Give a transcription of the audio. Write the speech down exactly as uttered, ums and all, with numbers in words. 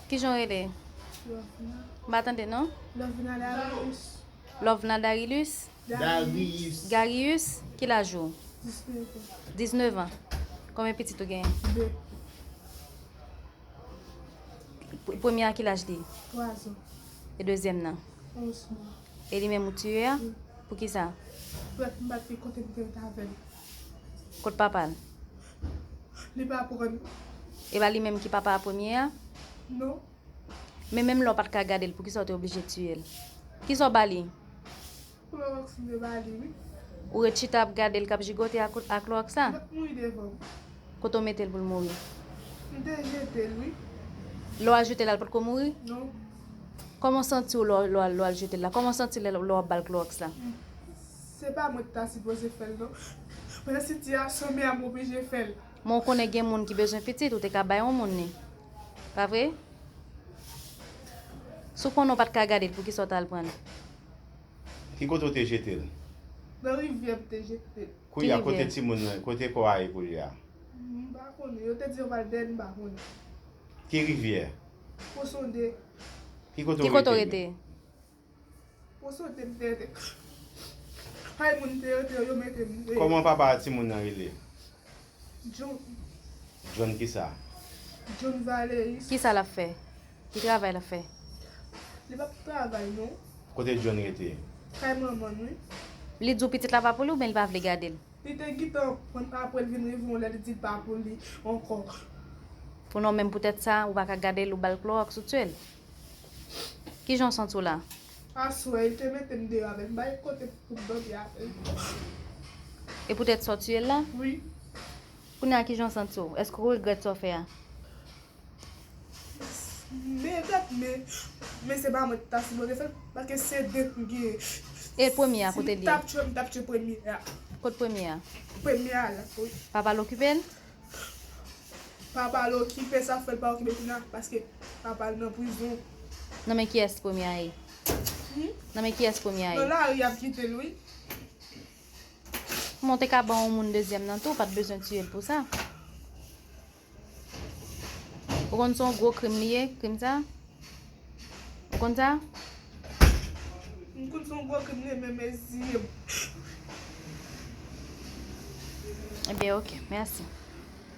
Kijan w rele? M pa tande non. Lovina Darius. Lovna Darilus? Darius. Garius, ki laj ou? Diznèf an. Diznèf an. Konbyen pitit ou genyen? De. P- Premye a ki laj li? Twa zan. E dezyèm nan? Onz mwa. E li menm ou tiye a? Wi. Poukisa? Frè m pa t gen kote m te ret avè l. Kot papa l? Li pa pran. E pa li menm ki papa a premye a? Non. Men menm lè w pa t ka gade l, poukisa w te oblije tiye l? Kisa w ba li? Klowòks m te ba li, wi. Ou ret chita ap gade l k ap jigote ak, ak klowòks la? L ap mouri devan m. Kote w mete l pou l mouri? M te jete l, wi. Lè w al jete l, l potko mouri? Non. Kòman w santi w lè w, lè w al, lè w al jete l la? Kòman w santi lè, lè w ap ba l klowòks la? Se pa mwen ki ta sipoze fè l, non. Men sitiyasyon mè a m oblije fè l. Men w konnen gen moun ki bezwen pitit, ou te ka bay yon moun li. Pa vre? Si w konnen w pa t ka gade l, poukisa w t al pran l? Ki kote w te jete l? Nan rivyè m te jete l. Kounye a, kote timoun nan, kote kò a ye kounye a? M pa konnen. Yo te di yo pral dèyè l, m pa konnen. Ki rivyè? Pwosonde. Ki kote w rete? Pwosonde m te rete. Kay moun te rete, yo mete m. Kòman papa a timoun nan rele? John. John kisa? John Valeris. Kisa l ap fè? Ki travay l ap fè? Li p ap travay, non. Kote John rete? Kay manman l, wi. Li di w pitit la pa pou li oubyen li pa vle gade l? Li te gentan pran apre l vin rive yon lè li di l pa pou li ankò. Pou non menm poutèt sa, ou pa ka gade l, ou ba l klowòks, ou tiye l. Kijan w santi w la? Aswè, li te mete m deyò avè l. M pa gen kote pou m dòmi avè l. E poutèt sa w tiye l la? Wi. Kounye a kijan w santi w? Èske w regrèt sa w fè a? M regrèt, men, men se pa mwen ki ta sipoze fè l, paske se de m genyen. E premye a, kote li ye? Si m t ap tchwe, m t ap tchwe premye a. Kot premye a? Premye a la, wi. Papa l okipe l? Papa l okipe, sa fè l pa okipe kounye a, paske papa l nan prizon. Nan men kiyès premye a ye? Hmm? Nan men kiyès premye a ye? Nan lari y ap kite l, wi. Men w te ka ban yon moun dezyèm nan tou, ou pa t bezwen tiye l pou sa. Ou konn se yon gwo krim li ye, krim sa? Ou konn sa? M konn se yon gwo krim li ye, men mezire m. Ebyen, oke, mèsi.